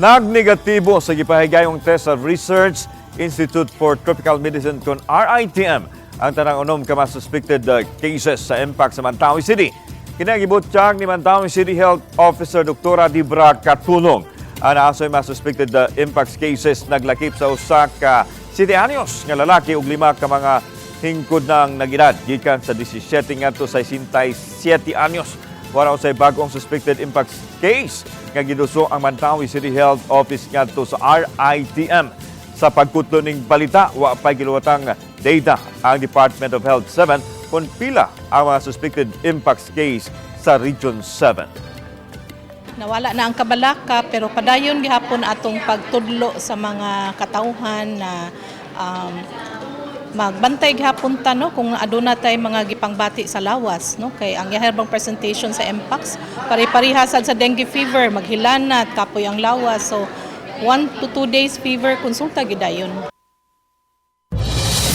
Nagnegatibo sa gipahigayong test sa Research Institute for Tropical Medicine kon RITM ang tanang 6 ka mga suspected cases sa Mpox sa Mantawi City. Kini gibutyag ni Mantawi City Health Officer Dr. Debra Katulong. Ang naasoy mga suspected Mpox cases naglakip sa usa ka 7 anyos nga lalaki ug lima ka mga hingkod ng nag-edad gikan sa 17 ngadto sa 67 anyos. Wala usay bagong suspected Mpox case nga giduso ang Mantawi City Health Office ngadto sa RITM. Sa pagkutlo ning balita, wa pay giluwatang data ang Department of Health 7 kung pila ang mga suspected Mpox case sa Region 7. Nawala na ang kabalaka, pero padayon gihapon atong pagtudlo sa mga katawhan na magbantay gihapon ta, no, kung aduna tay mga gipangbati sa lawas, no, kay ang iyahang presentation sa Mpox pare-pareha sad sa dengue fever: maghilanat, kapoy ang lawas. So 1 to 2 days fever, konsulta gidayon.